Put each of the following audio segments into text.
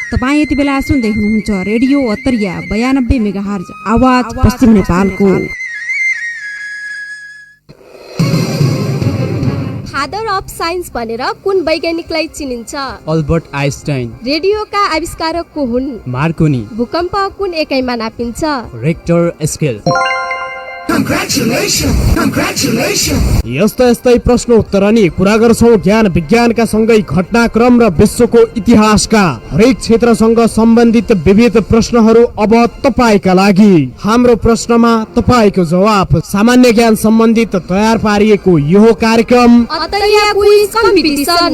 तपाईँ यति बेला सुन्दै हुनुहुन्छ रेडियो अत्तरिया 92 मेगाहर्ज आवाज पश्चिम नेपालको। फादर अफ साइन्स भनेर कुन वैज्ञानिकलाई चिनिन्छ? Albert Einstein. रेडियोका आविष्कारक को हुन्? मार्कोनी। भूकम्प कुन एकाइमा नापिन्छ? Richter scale. यस्तै प्रश्नोत्तर अनि कुरा गर्छौं ज्ञान विज्ञानका सँगै घटनाक्रम र विश्वको इतिहासका हरेक क्षेत्रसँग सम्बन्धित विविध प्रश्नहरू अब तपाईका लागि। हाम्रो प्रश्नमा तपाईको जवाफ। सामान्य ज्ञान सम्बन्धित तयार पारिएको यो कार्यक्रम अत्तरिया क्विज कम्पिटिसन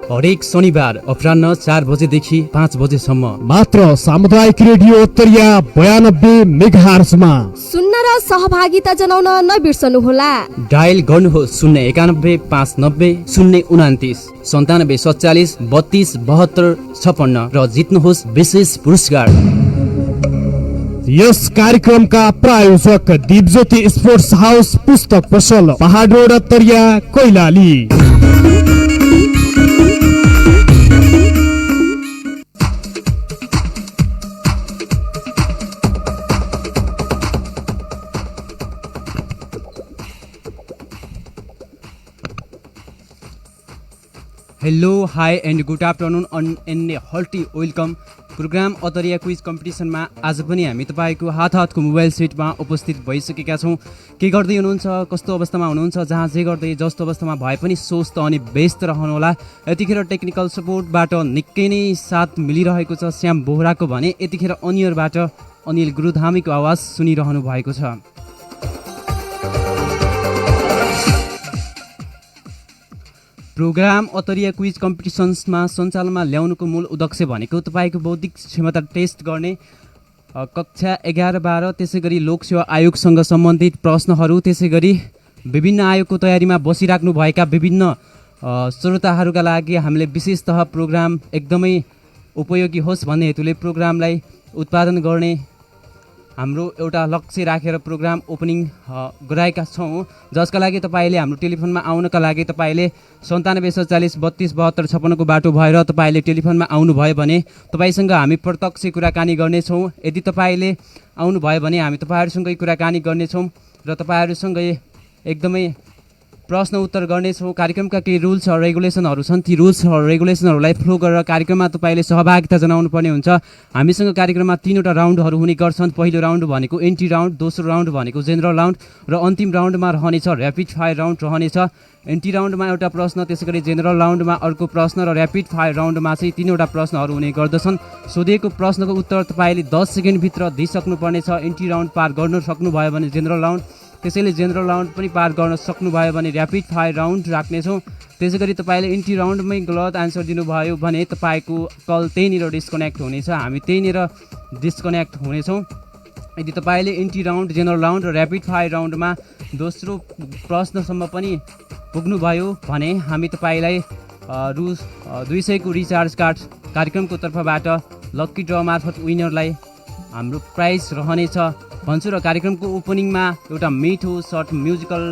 हरेक शनिबार अपराह्न 4 बजेदेखि 5 बजेसम्म मात्र सामुदायिक रेडियो उत्तरिया 92 मेगाहर्जमा सुन्न र सहभागिता जनाउन नबिर्सनुहोला। डायल गर्नुहोस् 091 590 029 97 47 32 72 56 र जित्नुहोस् विशेष पुरस्कार। यस कार्यक्रमका प्रायोजक दीपज्योति स्पोर्ट्स हाउस पुस्तक पसल पहाड road Uttariya Kailali. Hello hi and good afternoon and hearty welcome. Program Attariya quiz कम्पिटिसनमा आज पनि हामी तपाईँको हातको मोबाइल सेटमा उपस्थित भइसकेका छौँ। के गर्दै हुनुहुन्छ, कस्तो अवस्थामा हुनुहुन्छ, जहाँ जे गर्दै जस्तो अवस्थामा भए पनि स्वस्थ अनि व्यस्त रहनुहोला। यतिखेर टेक्निकल सपोर्टबाट निकै नै साथ मिलिरहेको छ श्याम बोहराको भने यतिखेर अनियरबाट अनिल गुरुधामीको आवाज सुनिरहनु भएको छ। प्रोग्राम अत्तरिया क्विज कम्पिटिसन्समा सञ्चालनमा ल्याउनुको मूल उद्देश्य भनेको तपाईँको बौद्धिक क्षमता टेस्ट गर्ने कक्षा 11, 12 त्यसै गरी लोकसेवा आयोगसँग सम्बन्धित प्रश्नहरू, त्यसै गरी विभिन्न आयोगको तयारीमा बसिराख्नुभएका विभिन्न श्रोताहरूका लागि हामीले विशेषतः प्रोग्राम एकदमै उपयोगी होस् भन्ने हेतुले प्रोग्रामलाई उत्पादन गर्ने हाम्रो एउटा लक्ष्य राखेर प्रोग्राम ओपनिङ गराएका छौँ, जसका लागि तपाईँले हाम्रो टेलिफोनमा आउनका लागि तपाईँले 97 47 32 72 56 को बाटो भएर तपाईँले टेलिफोनमा आउनुभयो भने तपाईँसँग हामी प्रत्यक्ष कुराकानी गर्नेछौँ। यदि तपाईँले आउनुभयो भने हामी तपाईँहरूसँगै कुराकानी गर्नेछौँ र तपाईँहरूसँगै एकदमै प्रश्न उत्तर गर्नेछौँ। कार्यक्रमका केही रुल्स र रेगुलेसनहरू छन्, ती रुल्स र रेगुलेसनहरूलाई फलो गरेर कार्यक्रममा तपाईँले सहभागिता जनाउनु पर्ने हुन्छ। हामीसँग कार्यक्रममा 3वटा राउन्डहरू हुने गर्छन्। पहिलो राउन्ड भनेको एन्ट्री राउन्ड, दोस्रो राउन्ड भनेको जेनरल राउन्ड र अन्तिम राउन्डमा रहनेछ ऱ्यापिड फायर राउन्ड रहनेछ। एन्ट्री राउन्डमा एउटा प्रश्न, त्यसै गरी जेनरल राउन्डमा अर्को प्रश्न र ऱ्यापिड फायर राउन्डमा चाहिँ 3वटा प्रश्नहरू हुने गर्दछन्। सोधिएको प्रश्नको उत्तर तपाईँले 10 सेकेन्डभित्र दिइसक्नुपर्नेछ। एन्ट्री राउन्ड पार गर्न सक्नुभयो भने जेनरल राउन्ड, त्यसैले जेनरल राउन्ड पनि पार गर्न सक्नुभयो भने ऱ्यापिड फायर राउन्ड राख्नेछौँ। त्यसै गरी तपाईँले एन्ट्री राउन्डमै गलत आन्सर दिनुभयो भने तपाईँको कल त्यहीँनिर डिस्कनेक्ट हुनेछ, हामी त्यहीँनिर डिस्कनेक्ट हुनेछौँ। यदि तपाईँले एन्ट्री राउन्ड, जेनरल राउन्ड र ऱ्यापिड फायर राउन्डमा दोस्रो प्रश्नसम्म पनि पुग्नुभयो भने हामी तपाईँलाई रु 200 को रिचार्ज कार्ड कार्यक्रमको तर्फबाट लक्की ड्र मार्फत विनरलाई हाम्रो प्राइज रहनेछ भन्छु। र कार्यक्रमको ओपनिङमा एउटा मिठो सर्ट म्युजिकल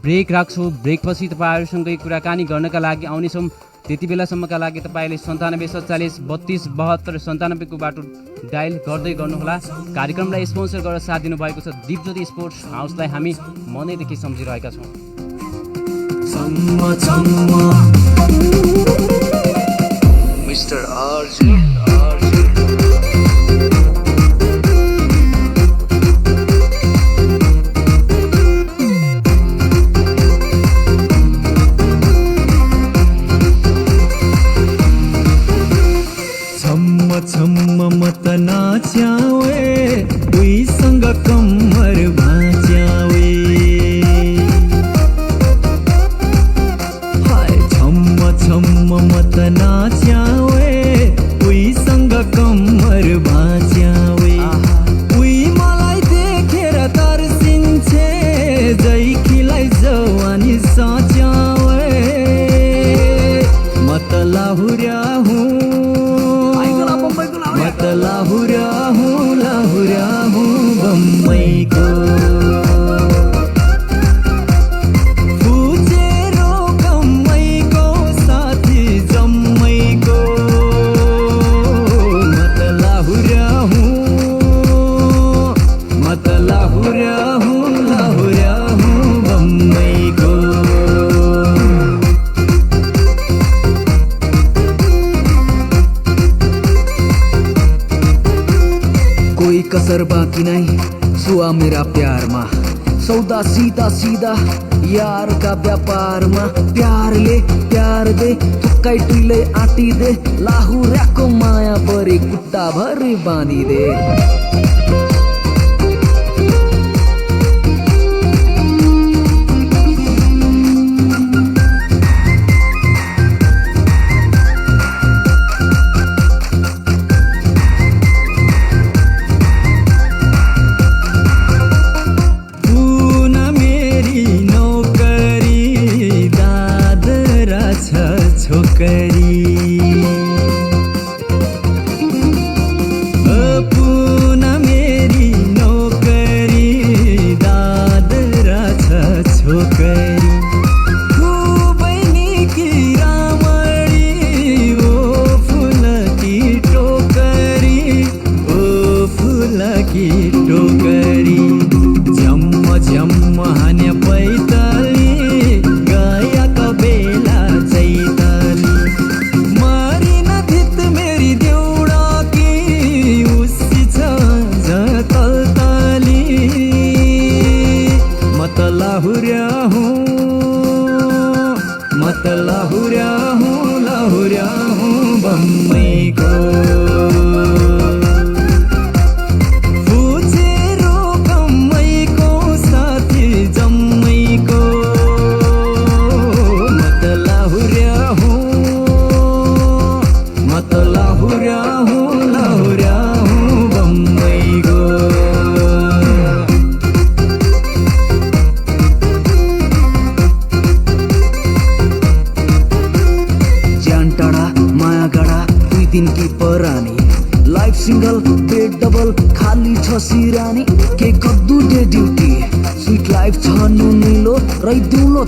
ब्रेक राख्छु। ब्रेकपछि तपाईँहरूसँगै कुराकानी गर्नका लागि आउनेछौँ। त्यति बेलासम्मका लागि तपाईँले 97 47 32 72 97 को बाटो डायल गर्दै गर्नुहोला। कार्यक्रमलाई स्पोन्सर गरेर साथ दिनुभएको छ दीपज्योति स्पोर्ट्स हाउसलाई हामी मनैदेखि सम्झिरहेका छौँ। मिस्टर आरजे छम्म मत नाच्यावे उईसँग कम्मर भाच्यावे, हाय छम्म मत नाच्यावे उईसँग कम्मर भाच्यावे। उई मलाई देखेर तर्सिन्छे जैखीलाई जवानी साच्यावे, मत लाहुर्या हुँ कसर बाँकी नै सुआ मेरा प्यारमा सौदा सीधा सीधा यार का व्यापारमा प्यारले प्यार दे थुक्काइ टुइलै आँटी दे लाहुर्याको माया परे कुट्टा भरि बाँधिदे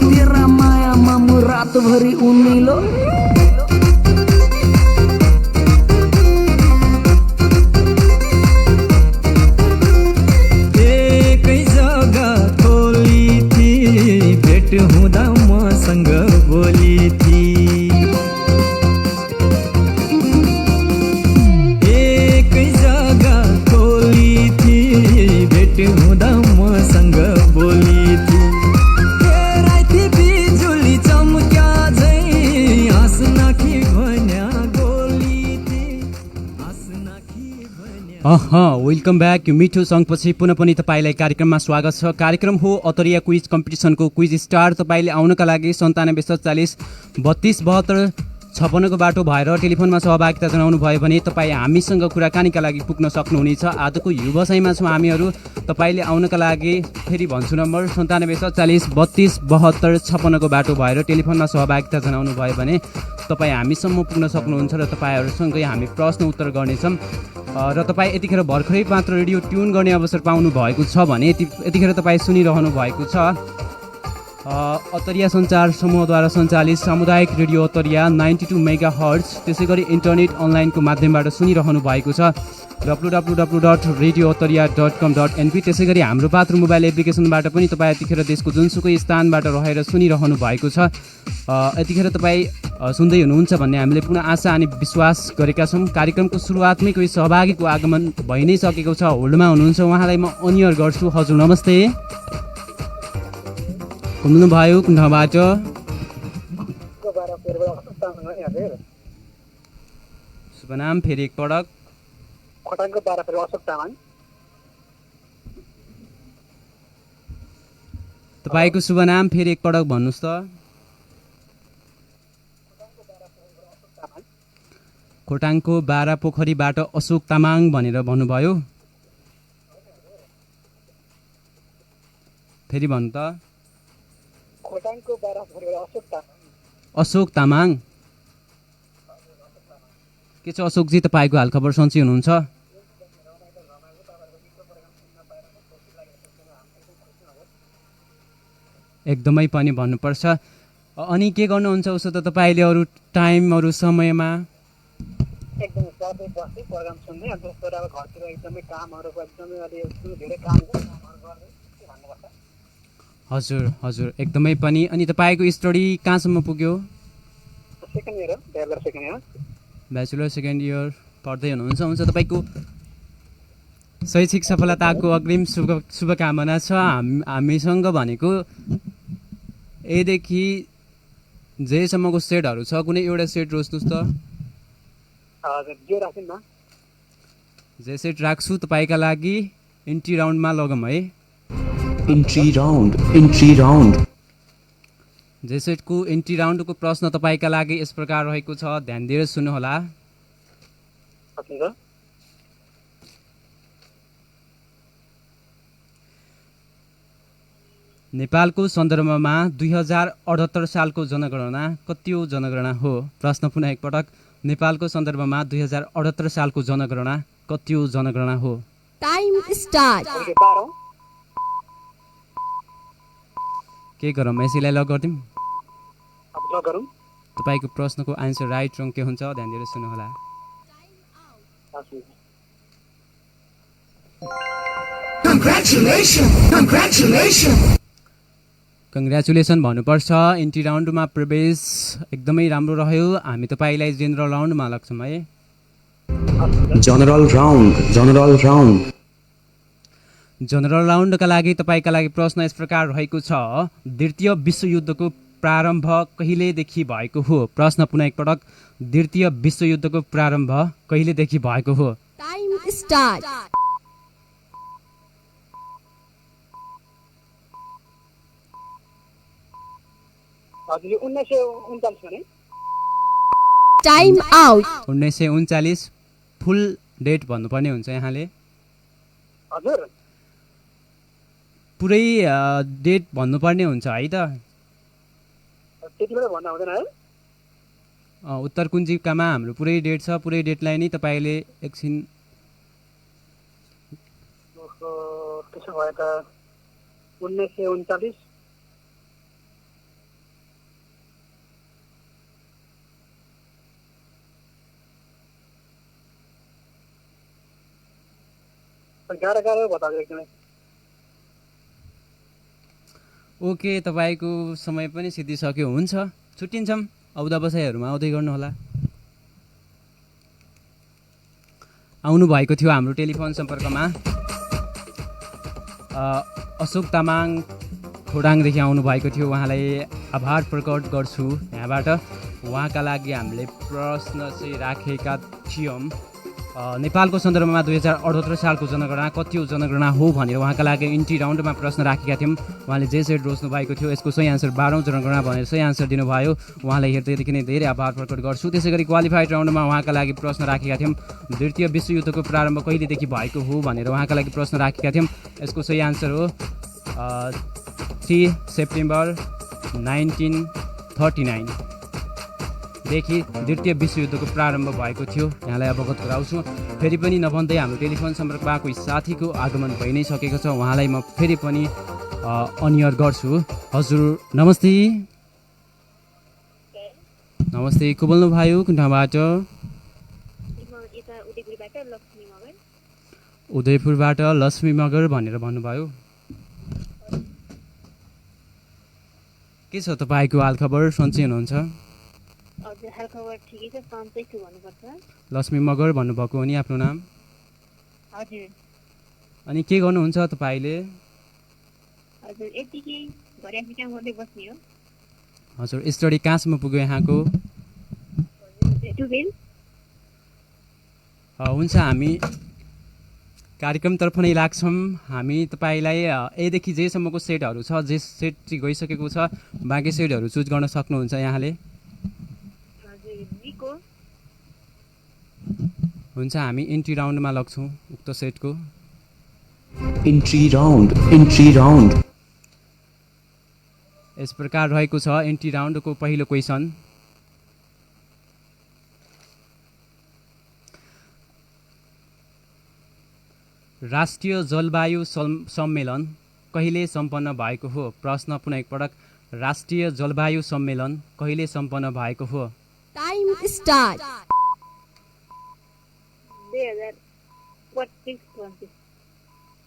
तेरा माया मामु रात भरी उनिलो एकै जग्गा खोली थी भेट हुँदा मसँग बोली थी एकै जग्गा खोली थी भेट हुँदा मसँग बोली थी वेलकम ब्याक यो मिठो सङ्गपछि पुनः पनि तपाईँलाई कार्यक्रममा स्वागत छ। कार्यक्रम हो अतरिया क्विज कम्पिटिसनको क्विज स्टार। तपाईँले आउनका लागि 97 47 32 72 56 बाटो भएर टेलिफोनमा सहभागिता जनाउनु भयो भने तपाईँ हामीसँग कुराकानीका लागि पुग्न सक्नुहुनेछ। आजको व्यवसायमा छौँ हामीहरू। तपाईँले आउनका लागि फेरि भन्छु नम्बर 97 47 32 72 56 बाटो भएर टेलिफोनमा सहभागिता जनाउनु भयो भने तपाईँ हामीसम्म पुग्न सक्नुहुन्छ र तपाईँहरूसँगै हामी प्रश्न उत्तर गर्नेछौँ। र तपाईँ यतिखेर भर्खरै मात्र रेडियो ट्युन गर्ने अवसर पाउनु भएको छ भने यतिखेर तपाईँ सुनिरहनु भएको छ अतरिया सञ्चार समूहद्वारा सञ्चालित सामुदायिक रेडियो अतरिया 92 मेगा हर्ज। त्यसै गरी इन्टरनेट अनलाइनको माध्यमबाट सुनिरहनु भएको छ www.radioataria.com.np। त्यसै गरी हाम्रो पात्र मोबाइल एप्लिकेसनबाट पनि तपाईँ यतिखेर देशको जुनसुकै स्थानबाट रहेर सुनिरहनु भएको छ। यतिखेर तपाईँ सुन्दै हुनुहुन्छ भन्ने हामीले पुनः आशा अनि विश्वास गरेका छौँ। कार्यक्रमको सुरुवातमै कोही सहभागीको आगमन भइ नै सकेको छ, होल्डमा हुनुहुन्छ। उहाँलाई म अनियर गर्छु। हजुर नमस्ते, हुनुभयो कुण्ठबाट? शुभ नाम फेरि एकपटक? तपाईँको शुभ नाम फेरि एकपटक भन्नुहोस् त। खोटाङको 12 पोखरीबाट अशोक तामाङ भनेर भन्नुभयो। फेरि भन्नु त। अशोक तामाङ के छ अशोकजी, तपाईँको हालखबर सन्चै हुनुहुन्छ? एकदमै पनि भन्नुपर्छ। अनि के गर्नुहुन्छ उसो त तपाईँले अरू टाइमहरू समयमा? हजुर हजुर एकदमै पनि। अनि तपाईँको स्टडी कहाँसम्म पुग्यो? ब्याचलर सेकेन्ड इयर पढ्दै हुनुहुन्छ। हुन्छ, तपाईँको शैक्षिक सफलताको अग्रिम शुभकामना छ। हामीसँग भनेको एदेखि जेसम्मको सेटहरू छ, कुनै एउटा सेट रोज्नुहोस् त। हजुर जे राख्नु न। जे सेट राख्छु तपाईँका लागि। इन्ट्री राउन्डमा लगौँ है। इन्ट्री राउन्ड जे सेटको इन्ट्री राउन्डको प्रश्न तपाईँका लागि यस प्रकार रहेको छ, ध्यान दिएर सुन्नुहोला। नेपालको सन्दर्भमा 2078 सालको जनगणना कतिौं जनगणना हो? प्रश्न पुनः एकपटक। नेपालको सन्दर्भमा 2078 सालको जनगणना कतिौं जनगणना हो? Time start. के गरौँ, यसैलाई लग गरिदिउँ? तपाईँको प्रश्नको आन्सर राइट रङ के हुन्छ, ध्यान दिएर सुन्नुहोला। कङ्ग्रेचुलेसन भन्नुपर्छ। इन्ट्री राउन्डमा प्रवेश एकदमै राम्रो रह्यो। हामी तपाईँलाई जेनरल राउन्डमा लाग्छौँ है। जनरल राउन्डका लागि तपाईँका लागि प्रश्न यस प्रकार रहेको छ, द्वितीय विश्वयुद्धको प्रारम्भ कहिलेदेखि भएको हो? प्रश्न पुनः एकपटक। द्वितीय विश्वयुद्धको प्रारम्भ कहिलेदेखि भएको हो? Time start. Time out. 1939 फुल डेट भन्नुपर्ने हुन्छ यहाँले। हजुर पुरै डेट भन्नुपर्ने हुन्छ है त। त्यति बेला भन्दा हुँदैन है? उत्तर कुञ्जिकामा हाम्रो पुरै डेट छ। पुरै डेटलाई नै तपाईँले एकछिन त्यसो भए त 1939 गाह्रो बताएको एकदमै। ओके, तपाईँको समय पनि सिद्धिसक्यो। हुन्छ, छुट्टिन्छौँ। औदा बसाइहरूमा आउँदै गर्नुहोला। आउनुभएको थियो हाम्रो टेलिफोन सम्पर्कमा अशोक तामाङ खोडाङदेखि आउनुभएको थियो। उहाँलाई आभार प्रकट गर्छु यहाँबाट। उहाँका लागि हामीले प्रश्न चाहिँ राखेका थियौँ, नेपालको सन्दर्भमा 2078 सालको जनगणना कतिौं जनगणना हो भनेर उहाँका लागि इन्ट्री राउन्डमा प्रश्न राखेका थियौँ। उहाँले जे सेट रोज्नु भएको थियो, यसको सही आन्सर 12औं जनगणना भनेर सही आन्सर दिनुभयो। उहाँलाई हेर्दैदेखि नै धेरै आभार प्रकट गर्छु। त्यसै गरी क्वालिफाइड राउन्डमा उहाँका लागि प्रश्न राखेका थियौँ, द्वितीय विश्वयुद्धको प्रारम्भ कहिलेदेखि भएको हो भनेर उहाँका लागि प्रश्न राखेका थियौँ। यसको सही आन्सर हो 3 सेप्टेम्बर 1939 देखि द्वितीय विश्वयुद्धको प्रारम्भ भएको थियो। यहाँलाई अवगत गराउँछु। फेरि पनि नभन्दै हाम्रो टेलिफोन सम्पर्कमा कोही साथीको आगमन भइ नै सकेको छ। उहाँलाई म फेरि पनि अनियर गर्छु। हजुर नमस्ते। नमस्ते, को बोल्नु भयो, कुन ठाउँबाट? उदयपुरबाट लक्ष्मी मगर भनेर भन्नुभयो। के छ तपाईँको हालखबर, सन्चै हुनुहुन्छ? लक्ष्मी मगर भन्नुभएको हो नि आफ्नो नाम? अनि के गर्नुहुन्छ तपाईँले? हजुर, स्टडी कहाँसम्म पुग्यो यहाँको? हुन्छ, हामी कार्यक्रमतर्फ नै लाग्छौँ। हामी तपाईँलाई एदेखि जेसम्मको सेटहरू छ, जे सेट चाहिँ गइसकेको छ, बाँकी सेटहरू चुज गर्न सक्नुहुन्छ यहाँले। हुन्छ, हामी इन्ट्री राउन्डमा लाग्छौँ उक्त सेटको। इन्ट्री राउन्ड यस प्रकार रहेको छ इन्ट्री राउन्डको पहिलो क्वेसन। राष्ट्रिय जलवायु सम्मेलन कहिले सम्पन्न भएको हो? प्रश्न पुनः एकपटक। राष्ट्रिय जलवायु सम्मेलन कहिले सम्पन्न भएको हो? Time start.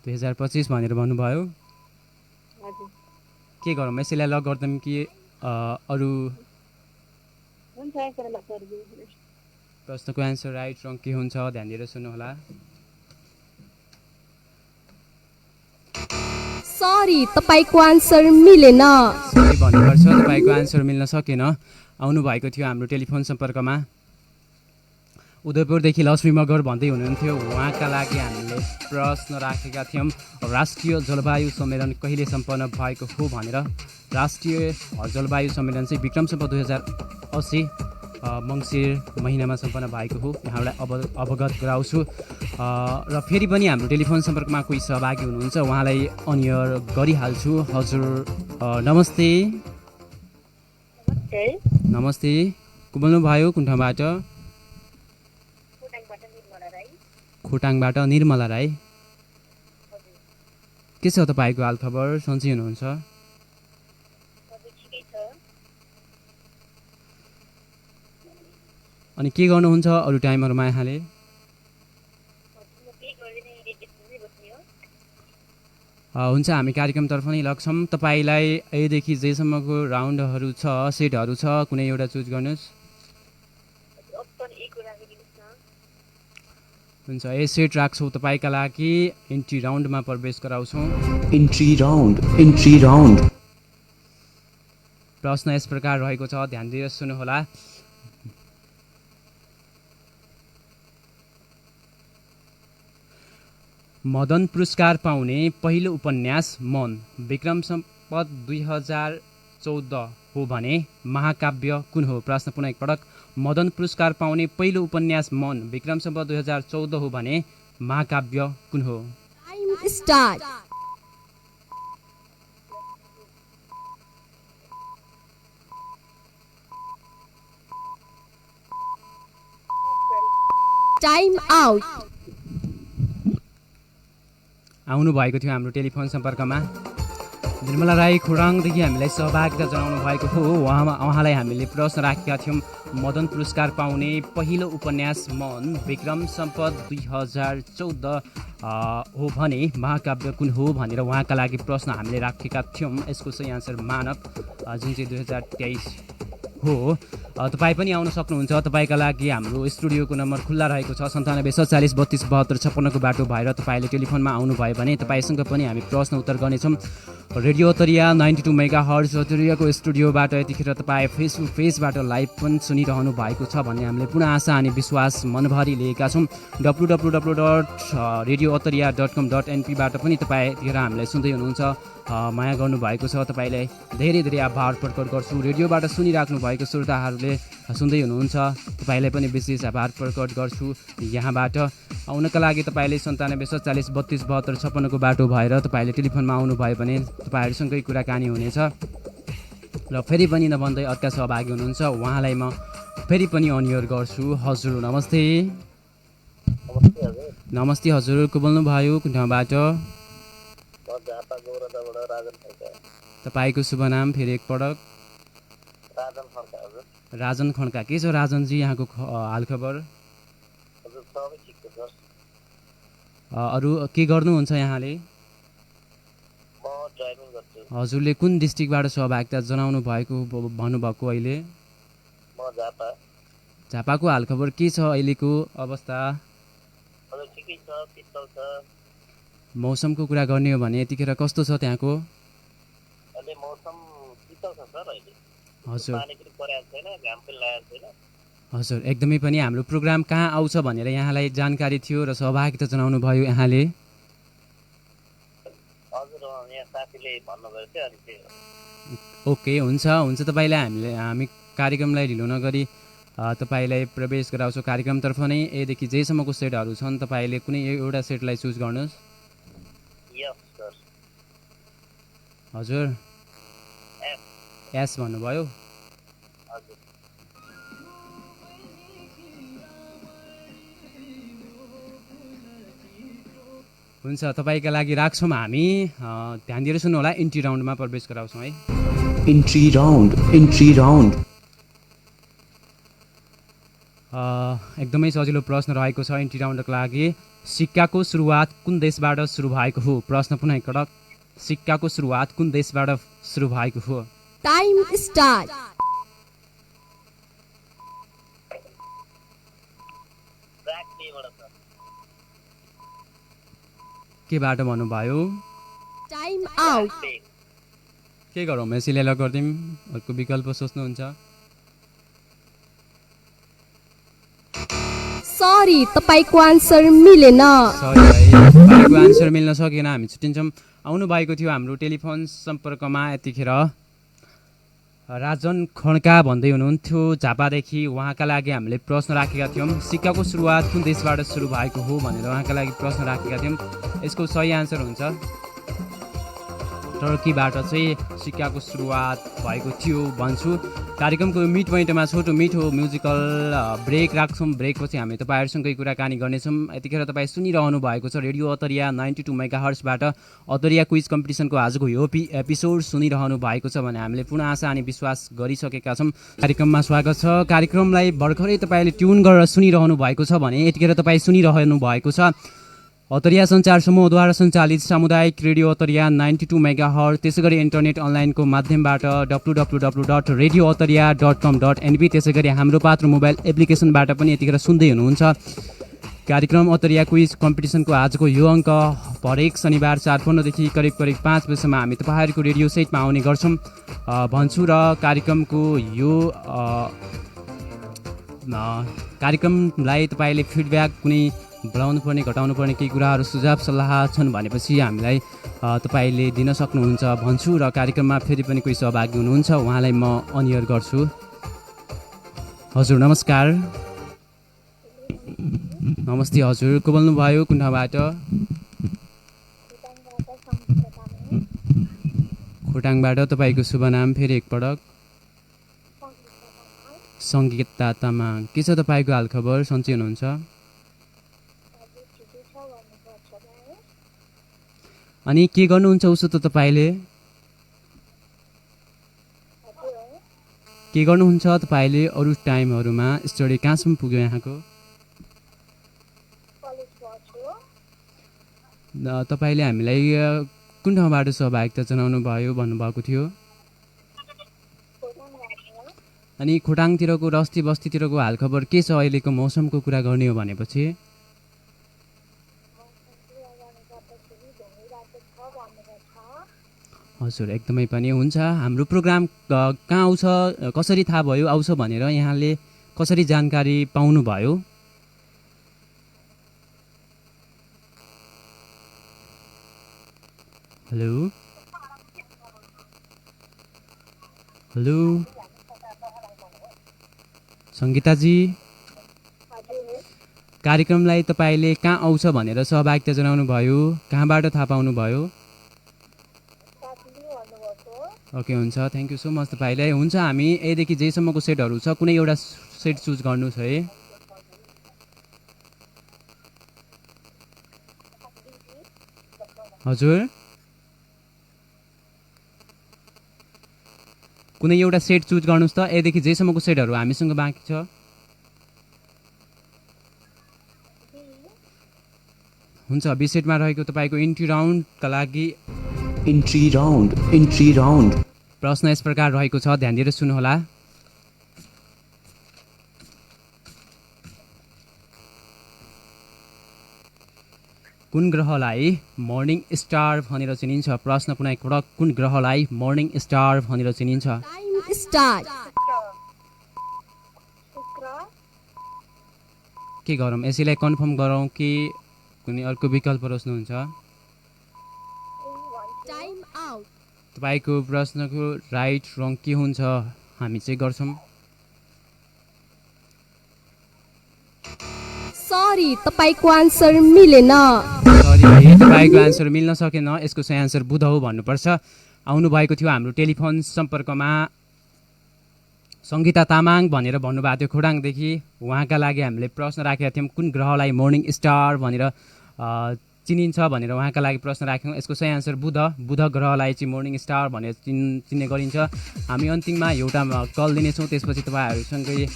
2025 भनेर भन्नुभयो। के गरौँ, यसैलाई लग गर्दैनौँ कि अरू? प्रश्नको एन्सर राइट रङ के हुन्छ, ध्यान दिएर सुन्नुहोला। सरी तपाईँको आन्सर मिलेन। सरी भन्नुपर्छ, तपाईँको आन्सर मिल्न सकेन। आउनुभएको थियो हाम्रो टेलिफोन सम्पर्कमा उदयपुरदेखि लक्ष्मी मगर भन्दै हुनुहुन्थ्यो। उहाँका लागि हामीले प्रश्न राखेका थियौँ, राष्ट्रिय जलवायु सम्मेलन कहिले सम्पन्न भएको हो भनेर। राष्ट्रिय जलवायु सम्मेलन चाहिँ विक्रम सम्वत 2080 मङ्सिर महिनामा सम्पन्न भएको हो, यहाँलाई अवगत गराउँछु। र फेरि पनि हाम्रो टेलिफोन सम्पर्कमा कोही सहभागी हुनुहुन्छ, उहाँलाई अनियर गरिहाल्छु। हजुर नमस्ते। नमस्ते, को बोल्नुभयो, कुन ठाउँबाट? खोटाङबाट निर्मला राई। के छ तपाईँको हालखबर, सन्चै हुनुहुन्छ? अनि के गर्नुहुन्छ अरू टाइमहरूमा यहाँले? हुन्छ, हामी कार्यक्रमतर्फ नै लाग्छौँ। तपाईँलाई एदेखि जेसम्मको राउन्डहरू छ, सेटहरू छ, कुनै एउटा चुज गर्नुहोस्। हुन्छ, ए सेट राख्छौँ तपाईँका लागि। इन्ट्री राउन्डमा प्रवेश गराउँछौँ। Entry round. प्रश्न यस प्रकार रहेको छ, ध्यान दिएर सुन्नुहोला। मदन पुरस्कार पाउने पहिलो उपन्यास मन विक्रम सम्वत 2014 हो भने महाकाव्य कुन हो? प्रश्न पुनः एकपटक, मदन पुरस्कार पाउने पहिलो उपन्यास मन विक्रम सम्वत 2014 हो भने महाकाव्य कुन हो? Time start. Time out. आउनुभएको थियो हाम्रो टेलिफोन सम्पर्कमा निर्मला राई खोटाङदेखि हामीलाई सहभागिता जनाउनु भएको हो। उहाँलाई हामीले प्रश्न राखेका थियौँ, मदन पुरस्कार पाउने पहिलो उपन्यास मन विक्रम सम्वत 2014 हो भने महाकाव्य कुन हो भनेर उहाँका लागि प्रश्न हामीले राखेका थियौँ। यसको सही आन्सर मानव, जुन चाहिँ 2023 हो। तपाईँ पनि आउन सक्नुहुन्छ। तपाईँका लागि हाम्रो स्टुडियोको नम्बर खुल्ला रहेको छ, 97 47 32 72 56 बाटो भएर तपाईँले टेलिफोनमा आउनुभयो भने तपाईँसँग पनि हामी प्रश्न उत्तर गर्नेछौँ। रेडियो उत्तरिया 92 मेगाहर्ज उत्तरियाको स्टुडियोबाट यतिखेर तपाईँ फेसबुक पेजबाट लाइभ पनि सुनिरहनु भएको छ भन्ने हामीले पुनः आशा अनि विश्वास मनभरि लिएका छौँ। www.radiouttaria.com.np बाट पनि तपाईँ यतिखेर हामीलाई सुन्दै हुनुहुन्छ, माया गर्नुभएको छ। तपाईँलाई धेरै धेरै आभार प्रकट गर्छु। रेडियोबाट सुनिराख्नु भएको श्रोताहरूले सुन्दै हुनुहुन्छ, तपाईँलाई पनि विशेष आभार प्रकट गर्छु। यहाँबाट आउनका लागि तपाईँले 97 47 32 72 56 को बाटो भएर तपाईँले टेलिफोनमा आउनुभयो भने तपाईँहरूसँगै कुराकानी हुनेछ। र फेरि पनि नभन्दै अर्का सहभागी हुनुहुन्छ, उहाँलाई म फेरि पनि अनियर गर्छु। हजुर नमस्ते। नमस्ते हजुर, को बोल्नुभयो, कुन ठाउँबाट? तपाईँको शुभ नाम फेरि एकपटक? राजन खड्का। के छ राजनजी यहाँको हालखबर? अरू के गर्नुहुन्छ यहाँले? हजुरले कुन डिस्ट्रिक्टबाट सहभागिता जनाउनु भएको भन्नुभएको अहिले? झापाको हालखबर के छ अहिलेको अवस्था? मौसमको कुरा गर्ने हो भने यतिखेर कस्तो छ त्यहाँको? हजुर हजुर, एकदमै पनि हाम्रो प्रोग्राम कहाँ आउँछ भनेर यहाँलाई जानकारी थियो र सहभागिता जनाउनु भयो यहाँले। ओके, हुन्छ हुन्छ, तपाईँलाई हामी कार्यक्रमलाई ढिलो नगरी तपाईँलाई प्रवेश गराउँछौँ कार्यक्रमतर्फ नै। एदेखि जेसम्मको सेटहरू छन् तपाईँले कुनै एउटा सेटलाई चुज गर्नुहोस्। हजुर एस भन्नुभयो। हुन्छ, तपाईँका लागि राख्छौँ हामी। ध्यान दिएर सुन्नु होला, इन्ट्री राउन्डमा प्रवेश गराउँछौँ है। Entry round. एकदमै सजिलो प्रश्न रहेको छ इन्ट्री राउन्डको लागि। सिक्काको सुरुवात कुन देशबाट सुरु भएको हो? प्रश्न पुनः एकपटक, सिक्काको सुरुवात कुन देशबाट सुरु भएको हो? Time start. केबाट भन्नुभयो? Time out. के गरौँ यसैले ल गरिदिउँ, अर्को विकल्प सोच्नुहुन्छ? सरी तपाईँको आन्सर मिलेन। सरी है, तपाईँको आन्सर मिल्न सकेन, हामी छुट्टिन्छौँ। आउनु भएको थियो हाम्रो टेलिफोन सम्पर्कमा यतिखेर राजन खड्का भन्दै हुनुहुन्थ्यो झापादेखि। उहाँका लागि हामीले प्रश्न राखेका थियौँ, सिक्काको सुरुवात कुन देशबाट सुरु भएको हो भनेर उहाँका लागि प्रश्न राखेका थियौँ। यसको सही आन्सर हुन्छ टर्कीबाट चाहिँ सिक्काको सुरुवात भएको थियो भन्छु। कार्यक्रमको मिड पोइन्टमा छोटो मिठो म्युजिकल ब्रेक राख्छौँ। ब्रेकपछि हामी तपाईँहरूसँगै कुराकानी गर्नेछौँ। यतिखेर तपाईँ सुनिरहनु भएको छ रेडियो अतरिया 92 मेगाहर्ट्जबाट अतरिया क्विज कम्पिटिसनको आजको यो एपिसोड सुनिरहनु भएको छ भने हामीले पूर्ण आशा अनि विश्वास गरिसकेका छौँ। कार्यक्रममा स्वागत छ। कार्यक्रमलाई भर्खरै तपाईँले ट्युन गरेर सुनिरहनु भएको छ भने यतिखेर तपाईँ सुनिरहनु भएको छ अतरिया सञ्चार समूहद्वारा सञ्चालित सामुदायिक रेडियो अतरिया 92 मेगाहर्ट्ज, त्यसै गरी इन्टरनेट अनलाइनको माध्यमबाट www.radioataria.com.np, त्यसै गरी हाम्रो पात्र मोबाइल एप्लिकेसनबाट पनि यतिखेर सुन्दै हुनुहुन्छ। कार्यक्रम अतरिया क्विज कम्पिटिसनको आजको यो अङ्क हरेक शनिबार 4:15 करिब 5 बजीसम्म हामी तपाईँहरूको रेडियो सेटमा आउने गर्छौँ भन्छु। र कार्यक्रमको यो कार्यक्रमलाई तपाईँले फिडब्याक कुनै बढाउनु पर्ने घटाउनु पर्ने केही कुराहरू सुझाव सल्लाह छन् भनेपछि हामीलाई तपाईँले दिन सक्नुहुन्छ भन्छु। र कार्यक्रममा फेरि पनि कोही सहभागी हुनुहुन्छ उहाँलाई म अनियर गर्छु। हजुर नमस्कार। नमस्ते हजुर, को बोल्नुभयो, कुन ठाउँबाट? खोटाङबाट। तपाईँको शुभ नाम फेरि एकपटक? सङ्गीता तामाङ। के छ तपाईँको हालखबर, सन्चै हुनुहुन्छ? अनि के गर्नुहुन्छ उसो त तपाईँले? के गर्नुहुन्छ तपाईँले अरू टाइमहरूमा? स्टडी कहाँसम्म पुग्यो यहाँको? तपाईँले हामीलाई कुन ठाउँबाट सहभागिता जनाउनु भयो भन्नुभएको थियो? अनि खोटाङतिरको रस्ती बस्तीतिरको हालखबर के छ अहिलेको मौसमको कुरा गर्ने हो भनेपछि? हजुर एकदमै पनि हुन्छ। हाम्रो प्रोग्राम कहाँ आउँछ, कसरी थाहा भयो आउँछ भनेर यहाँले कसरी जानकारी पाउनुभयो? हेलो हेलो सङ्गीताजी, कार्यक्रमलाई तपाईँले कहाँ आउँछ भनेर सहभागिता जनाउनु भयो, कहाँबाट थाहा पाउनुभयो? ओके हुन्छ, थ्याङ्क यू सो मच तपाईँलाई। हुन्छ, हामी एदेखि जेसम्मको सेटहरू छ कुनै एउटा सेट चुज गर्नुहोस् है। हजुर कुनै एउटा सेट चुज गर्नुहोस् त, एदेखि जेसम्मको सेटहरू हामीसँग बाँकी छ। हुन्छ, बी सेटमा रहेको तपाईँको इन्ट्री राउन्डका लागि इन्ट्री राउन्ड प्रश्न यस प्रकार रहेको छ, ध्यान दिएर सुन्नुहोला। कुन ग्रहलाई मर्निङ स्टार भनेर चिनिन्छ? प्रश्न पुनः एकपटक, कुन ग्रहलाई मर्निङ स्टार भनेर चिनिन्छ? Time start. के गरौँ, यसैलाई कन्फर्म गरौँ कि कुनै अर्को विकल्प रोज्नुहुन्छ? Time out. तपाईँको प्रश्नको राइट रङ के हुन्छ हामी चेक गर्छौँ। सरी तपाईँको आन्सर मिलेन। सरी तपाईँको आन्सर मिल्न सकेन, यसको सही आन्सर बुध हो भन्नुपर्छ। आउनुभएको थियो हाम्रो टेलिफोन सम्पर्कमा सङ्गीता तामाङ भनेर भन्नुभएको थियो खोटाङदेखि। उहाँका लागि हामीले प्रश्न राखेका थियौँ, कुन ग्रहलाई मर्निङ स्टार भनेर चिनिन्छ भनेर उहाँका लागि प्रश्न राख्यौँ। यसको सही आन्सर बुध ग्रहलाई चाहिँ मर्निङ स्टार भनेर चिन्ने गरिन्छ। हामी अन्तिममा एउटा कल दिनेछौँ, त्यसपछि तपाईँहरूसँगै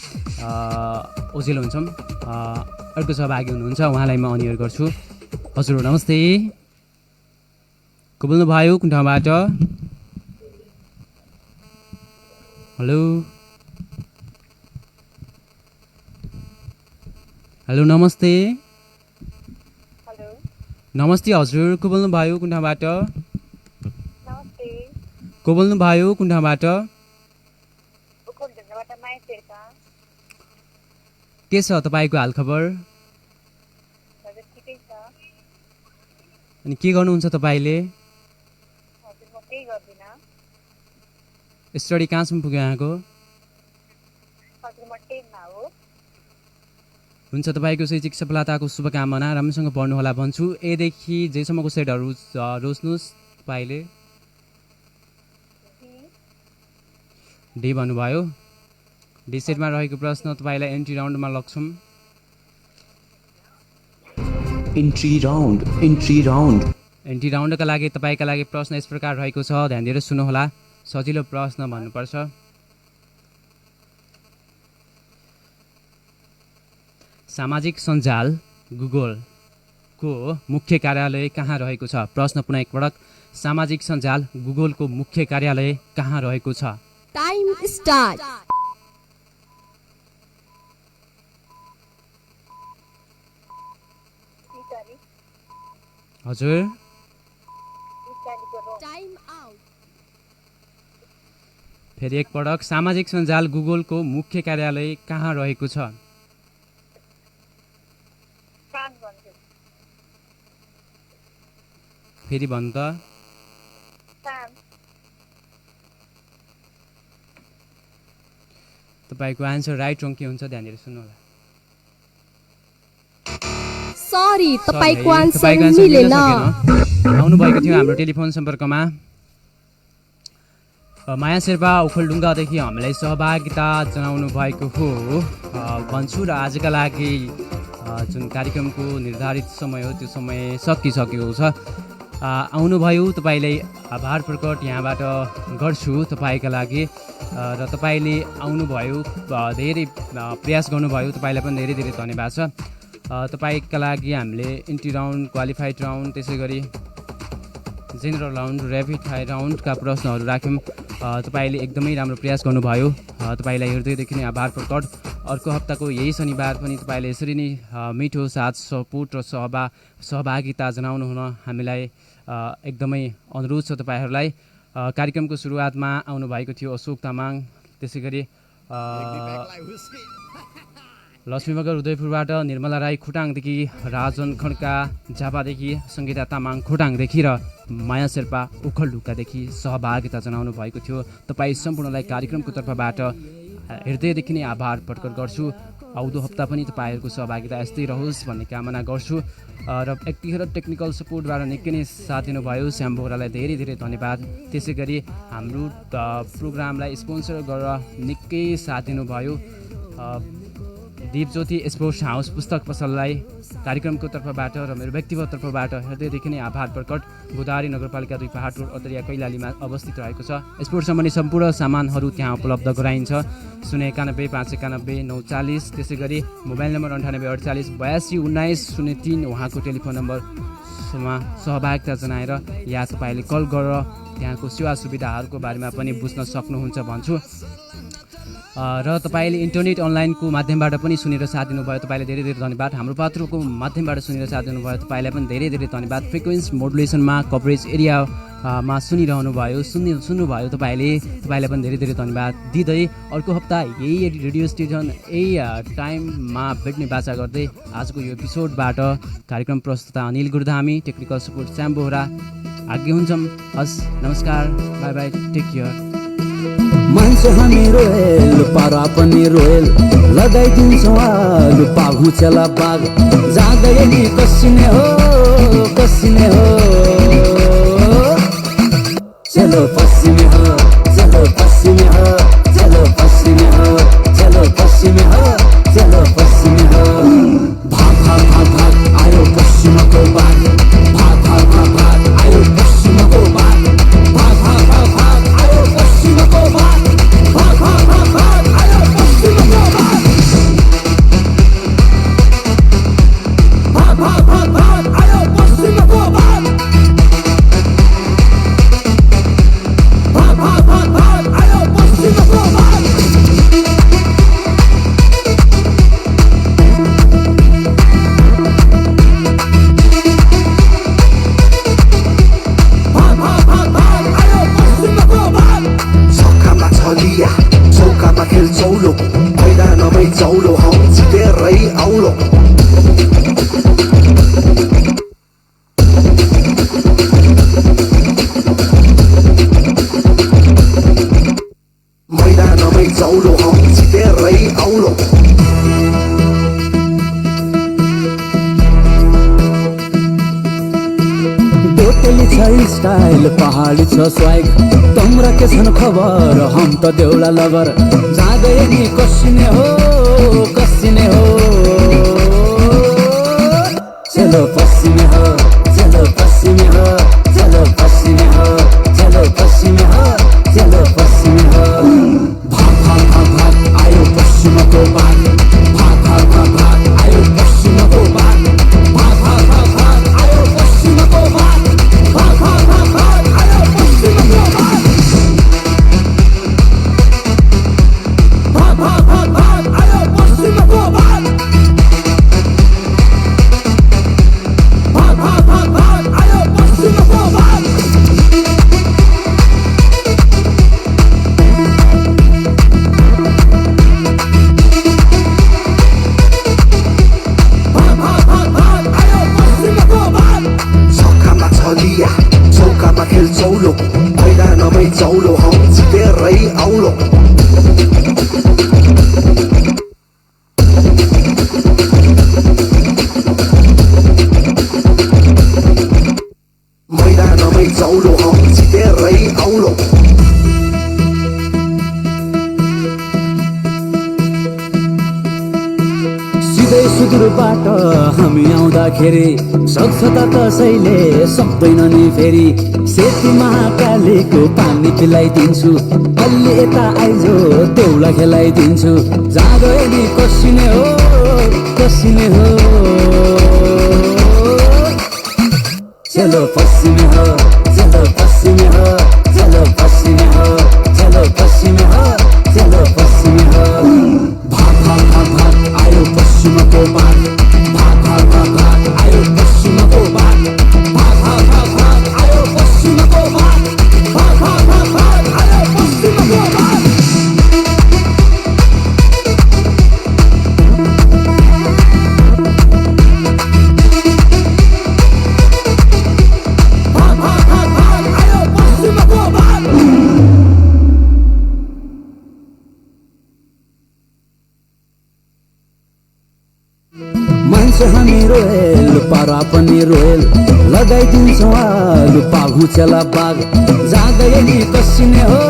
ओझेल हुन्छौँ। अर्को सहभागी हुनुहुन्छ उहाँलाई म अनियर गर्छु। हजुर नमस्ते, को बोल्नुभयो, कुन ठाउँबाट? हेलो हेलो नमस्ते। नमस्ते हजुर, को बोल्नुभयो, कुन ठाउँबाट? को बोल्नु भयो कुन ठाउँबाट के छ तपाईँको हालखबर अनि के गर्नुहुन्छ तपाईँले स्टडी कहाँसम्म पुग्यो यहाँको हुन्छ तपाईँको शैक्षिक सफलताको शुभकामना राम्रोसँग पढ्नुहोला भन्छु एदेखि जेसम्मको सेटहरू रोज्नुहोस् तपाईँले डी भन्नुभयो डी सेटमा रहेको प्रश्न तपाईँलाई एन्ट्री राउन्डमा लग्छौँ Entry round. Entry round. Entry राउन्डका लागि तपाईँका लागि प्रश्न यस प्रकार रहेको छ ध्यान दिएर सुन्नुहोला सजिलो प्रश्न भन्नुपर्छ सामाजिक सञ्जाल गुगलको मुख्य कार्यालय कहाँ रहेको छ प्रश्न पुनः एकपटक सामाजिक सञ्जाल गुगलको मुख्य कार्यालय कहाँ रहेको छ टाइम स्टार्ट हजुर टाइम आउट फेरि एकपटक सामाजिक सञ्जाल गुगलको मुख्य कार्यालय कहाँ रहेको छ फेरि भन्नु त तपाईँको आन्सर राइट रङ के हुन्छ ध्यान दिएर सुन्नुहोला सरी तपाईँको आन्सर तपाईँको आन्सर मिलेन आउनुभएको थियो हाम्रो टेलिफोन सम्पर्कमा माया शेर्पा ओखलढुङ्गादेखि हामीलाई सहभागिता जनाउनु भएको हो भन्छु र आजका लागि जुन कार्यक्रमको निर्धारित समय हो त्यो समय सकिसकेको छ आउनुभयो तपाईँलाई आभार प्रकट यहाँबाट गर्छु तपाईँका लागि र तपाईँले आउनुभयो धेरै प्रयास गर्नुभयो तपाईँलाई पनि धेरै धेरै धन्यवाद छ तपाईँका लागि हामीले इन्ट्री राउन्ड क्वालिफाइड राउन्ड त्यसै गरी जेनरल राउन्ड ऱ्यापिड फायर राउन्डका प्रश्नहरू राख्यौँ तपाईँले एकदमै राम्रो प्रयास गर्नुभयो तपाईँलाई हृदयदेखि नै आभार प्रकट अर्को हप्ताको यही शनिबार पनि तपाईँले यसरी नै मिठो साथ सपोर्ट र सहभागिता जनाउनु हुन हामीलाई एकदमै अनुरोध छ तपाईँहरूलाई कार्यक्रमको सुरुवातमा आउनुभएको थियो अशोक तामाङ त्यसै गरी लक्ष्मीमगर उदयपुरबाट निर्मला राई खोटाङदेखि राजन खड्का झापादेखि सङ्गीता तामाङ खोटाङदेखि र माया शेर्पा ओखलढुङ्गादेखि सहभागिता जनाउनु भएको थियो तपाईँ सम्पूर्णलाई कार्यक्रमको तर्फबाट हृदयदेखि नै आभार प्रकट गर्छु आउँदो हप्ता पनि तपाईँहरूको सहभागिता यस्तै रहोस् भन्ने कामना गर्छु र यतिखेर टेक्निकल सपोर्टबाट निकै नै साथ दिनुभयो श्याम बोहरालाई धेरै धेरै धन्यवाद त्यसै गरी हाम्रो प्रोग्रामलाई स्पोन्सर गरेर निकै साथ दिनुभयो दीपज्योति स्पोर्ट्स हाउस पुस्तक पसललाई कार्यक्रमको तर्फबाट र मेरो व्यक्तिगत तर्फबाट हृदयदेखि नै आभार प्रकट गोदावरी नगरपालिका 2 पहाड रोड अदरिया कैलालीमा अवस्थित रहेको छ स्पोर्ट्स सम्बन्धी सम्पूर्ण सामानहरू त्यहाँ उपलब्ध गराइन्छ 091 591 940 त्यसै गरी मोबाइल नम्बर 98 48 82 19 03 उहाँको टेलिफोन नम्बरमा सहभागिता जनाएर या तपाईँले कल गरेर त्यहाँको सेवा सुविधाहरूको बारेमा पनि बुझ्न सक्नुहुन्छ भन्छु र तपाईँले इन्टरनेट अनलाइनको माध्यमबाट पनि सुनेर साथ दिनुभयो तपाईँलाई धेरै धेरै धन्यवाद हाम्रो पात्रोको माध्यमबाट सुनेर साथ दिनुभयो तपाईँलाई पनि धेरै धेरै धन्यवाद फ्रिक्वेन्सी मोडुलेसनमा कभरेज एरियामा सुनिरहनु भयो सुन्नुभयो तपाईँलाई पनि धेरै धेरै धन्यवाद दिँदै अर्को हप्ता यही रेडियो स्टेसन यही टाइममा भेट्ने बाचा गर्दै आजको यो एपिसोडबाट कार्यक्रम प्रस्तुता अनिल गुरधामी टेक्निकल सपोर्ट श्याम बोहरा आज्ञा हुन्छौँ हस् नमस्कार बाई बाई टेक केयर मान्छे हामी रोयल पारा पनि रोयल लगाइदिन्छौँ आलु पाघु चला बाघ जाँदै नि कसिने हो चलो पश्चिमे हो चलो पश्चिमे हो चलो पश्चिमे हो चलो पश्चिमे हो चलो पश्चिमे हो भाग भाग भाग भाग आयो पश्चिमको बाघ भाग भाग भाग भाग आयो पश्चिमको बाघ भाग भाग भाग भाग आयो पश्चिमको बाघ भाग भाग भाग भाग आयो पश्चिमको बाघ भाग भाग भाग भाग आयो पश्चिमको बाघ भाग भाग भाग भाग आयो पश्चिमको बाघ मैदानमै चौलो हौ जितेरै औलो मैदानमै चौलो हौ जितेरै औलो टोटली छ स्टाइल पहाडी छ स्वाग तम्रा के छन् खबर हम त देउला लबर जहाँ गए नि कसिने हो चलो पसिने हो चलो पसिने हो चलो पसिने हो चलो पसिने हो चलो पसिने हो भाग आयो पश्चिमको बाग भाग आयो पश्चिमको बाग भाग आयो पश्चिमको बाग भाग आयो पश्चिमको बाग भाग आयो पश्चिमको बाग भाग आयो पश्चिमको बाग छक्कामा छलिया चौकामा खेल चौलो मैदानमै चौलो हौ जितेरै औलो मैदानमै चौलो हौ जितेरै औलो सिधै सुदूरबाट हामी आउँदाखेरि सक्छ त कसैले सक्दैन नि फेरि सेती महाकालीको पानी पिलाइदिन्छु अलि यता आइजो देउला खेलाइदिन्छु जहाँ गए नि कसिने हो चलो पसिने हो चलो पसिने हो चलो पसिने हो चलो पसिने हो चलो पसिने हो भाग आयो पश्चिमको बाग भाग आयो पश्चिमको बाग भाग आयो पश्चिमको बाग भाग आयो पश्चिमको बाग आयो पश्चिमको बाग मान्छे हामी रोयल पारा पनि रोयल लगाइदिन्छौँ आलु पाघु चेला बाग जहाँ गए नि कसिने हो